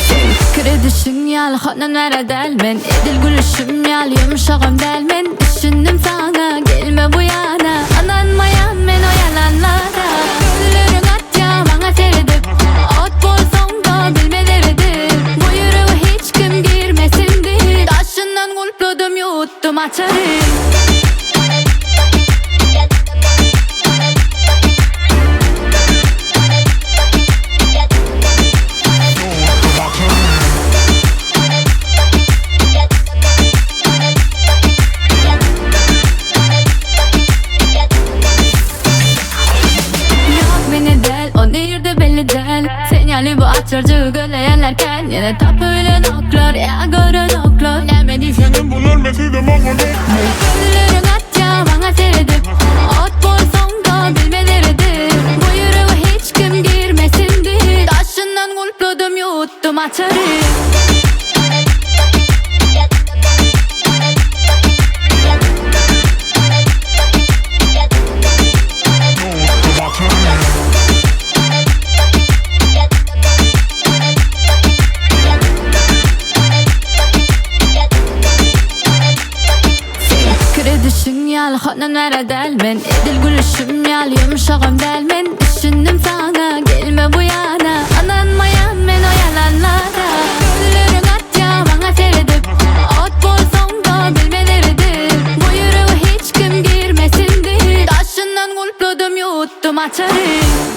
Sen pikir edişiň ýaly hondan bäri däl men Edil gülüşim ýaly ýumşagam däl men Düşündim saňa gelme bu ýana Ynanmaýan men o ýalanlara Gözleriň atýa maňa seredip Ot bolsaň-da bilmez eredip Bu ýürege hiç kim girmesin diýip Daşyndan gulpladym ýutdum açary. Ýok meni däl, o nirde belli däl Sen ýaly bu açarjygy gözleýänler kän Ýöne tapybilenoklar ýa görenoklar Näme diýseňem Bular mesele maňa dokmy? Gözleriň atýa maňa seredip Ot bolsaň-da bilmez eredip Bu ýürege hiç kim girmesin diýip Daşyndan gulpladym ýutdum açary. Sen pikir edişiň ýaly hondan bäri däl men Edil gülüşim ýaly ýumşagam däl men Düşündim saňa gelme bu ýana Ynanmaýan men o ýalanlara Gözleriň atýa maňa seredip Ot bolsaň-da bilmez eredip Bu ýürege hiç kim girmesin diýip Daşyndan gulpladym ýutdum açary.